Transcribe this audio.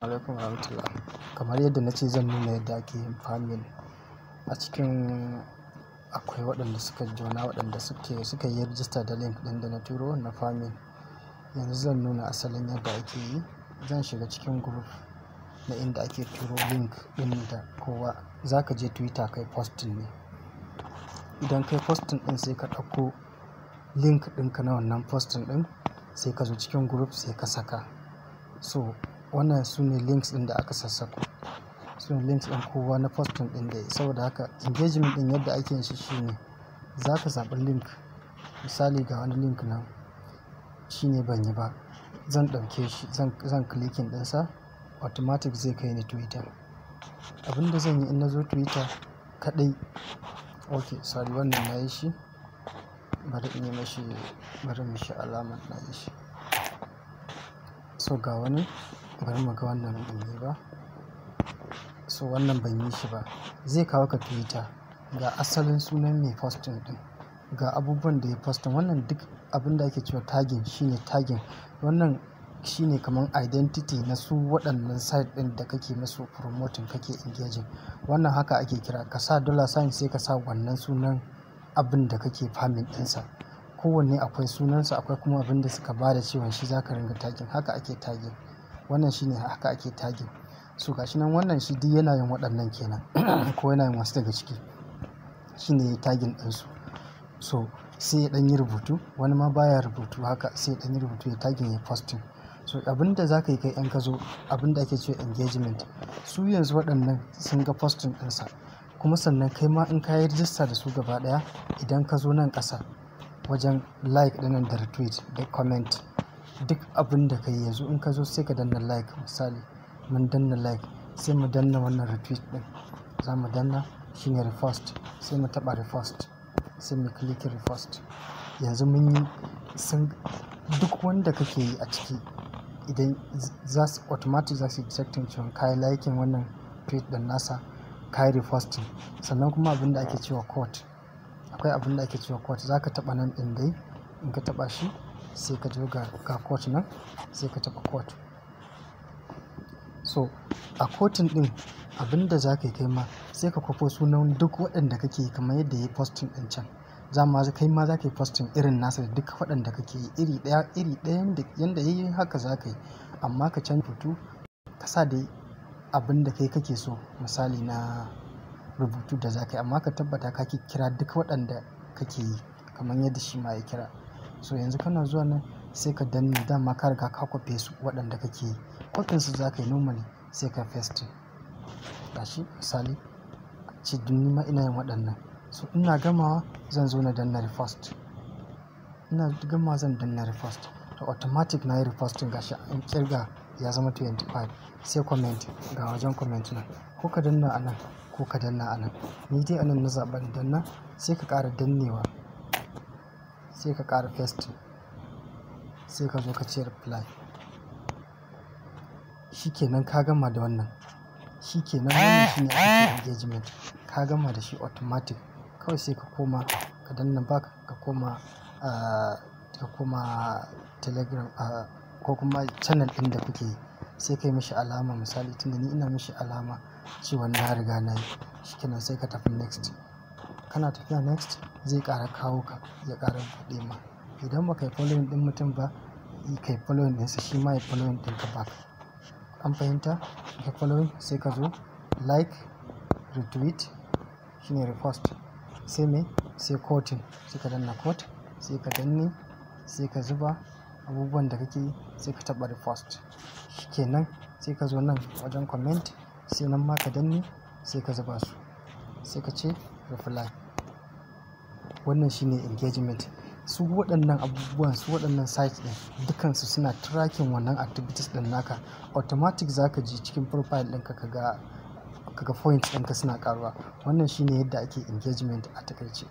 Alaikum warahmatullah. Kamar yadda na ce, zan nuna yadda ake yin farming a cikin, akwai waɗanda suka jona, waɗanda suka yi rijista da link ɗin da na turo na farming. Yanzu zan nuna asalin yadda ake yi. Zan shiga cikin group na inda ake turo link ɗin da kowa. Za ka je Twitter kai posting ne. Idan kai posting ɗin, sai ka ɗauko link ɗinka na wannan posting ɗin, sai ka zo cikin group sai ka saka. So wannan su ne links ɗin da aka sassako. Su ne links ɗin kowa na posting ɗin da yayi. Saboda haka engagement ɗin yadda ake yin shi shine za ka zaɓi link. Misali, ga wani link nan, shine ban yi ba. Zan ɗauke shi, zan clicking ɗinsa, automatic zai kai ni Twitter. Abin da zan yi in na zo Twitter kaɗai, okay, sorry, wannan na yi shi. Bari in yi mashi, bari in mishi alamar na yi shi. So ga wani, bari mu ga wannan ban yi ba. So wannan ban yi shi ba. Zai kawo ka Twitter. Ga asalin sunan mai posting ɗin. Ga abubuwan da ya posting. Wannan duk abin da ake cewa tagging shine tagging. Wannan shine kamar identity na su waɗannan site ɗin da kake musu promoting, kake engaging. Wannan haka ake kira. Ka sa dollar sign, sai ka sa wannan sunan abin da kake farming ɗinsa. Kowanne akwai sunansa, akwai kuma abin da suka ba da cewan shi za ka ringa tagging. Haka ake tagging. Wannan shine haka ake tagging. So ga shi nan, wannan shi duk yana yin waɗannan kenan ko yana yin wasu daga ciki. Shi ne yayi tagging ɗinsu. So sai ya ɗan yi rubutu, wani ma baya rubutu haka, sai ya ɗan yi rubutu, ya tagging, ya posting. So abin da za ka yi kai in ka zo, abin da ake cewa engagement. Su yanzu waɗannan sun ga posting ɗinsa. Kuma sannan kai ma in ka yi register da su gaba ɗaya, idan ka zo nan ƙasa wajen like ɗinnan da retweet da comment, duk abin da ka yi yanzu, in ka zo sai ka danna like. Misali, mun danna like, sai mu danna wannan retweet ɗin. Za mu danna, shine repost, sai mu taɓa repost, sai mu click repost. Yanzu mun yi sun duk wanda kake yi a ciki, idan za su automatic za su yi detecting cewa ka yi liking wannan tweet ɗin nasa, ka yi reposting. Sannan kuma abin da ake cewa quote. Akwai abin da ake cewa quote. Za ka taɓa nan ɗin dai, in ka taɓa shi sai ka zo ga quote nan, sai ka taɓa quote. So a quoting ɗin, abin da za ka yi kai ma, sai ka kwafo sunan duk waɗanda kake yi kamar yadda yayi posting ɗin can. Za ma kai ma za ka yi posting irin nasa da duk waɗanda kake yi iri ɗaya, iri ɗaya yanda yayi haka za ka yi. Amma ka canza rubutu, ka sa dai abin da kai kake so, misali na rubutu da za ka yi, amma ka tabbata ka ƙirƙira duk waɗanda kake yi kamar yadda shi ma ya kira. So yanzu kana zuwa nan sai ka danne, dama ka riga ka kwafe su waɗanda kake yi. Kwafin su za ka yi normally, sai ka pasting. Gashi misali, ace duk nima ina yin waɗannan. So ina gamawa zan zo na danna repost. Ina gamawa zan danna repost. To automatic na yi reposting, gashi an ƙirga ya zama 25. Sai comment, ga wajen comment nan. Ko ka danna a nan ko ka danna a nan. Ni dai a nan na zaɓa in danna, sai ka ƙara dannewa. Sai ka ƙara pasting. Sai ka zo ka ce reply. Shi ke nan, ka gama da wannan. Shi ke nan, wannan shine ake ce engagement. Ka gama da shi automatic. Kawai sai ka koma ka danna back, ka koma, ka koma Telegram, ko kuma channel ɗin da kuke yi. Sai ka yi mashi alama, misali tunda ni ina mashi alama cewan na riga na yi. Shi ke nan, sai ka tafi next. Kana tafiya next, zai ƙara kawo ka, ya ƙara buɗe ma. Idan ba ka yi following ɗin mutum ba, ka yi following ɗinsa, shi ma ya following ɗinka back. An fahimta? Ka following, sai ka zo like, retweet, shine repost. Sai me? Sai quoting. Sai ka danna quote, sai ka danne, sai ka zuba abubuwan da kake yi, sai ka taɓa repost. Shi ke nan, sai ka zo nan wajen comment, sai nan ma ka danne, sai ka zuba su. Sai ka ce reply. Wannan shine engagement. Su waɗannan abubuwan, su waɗannan site ɗin, dukansu suna tracking wannan activities ɗin naka. Automatic za ka je cikin profile ɗinka ka ga points ɗinka suna ƙaruwa. Wannan shine yadda ake engagement a takaice.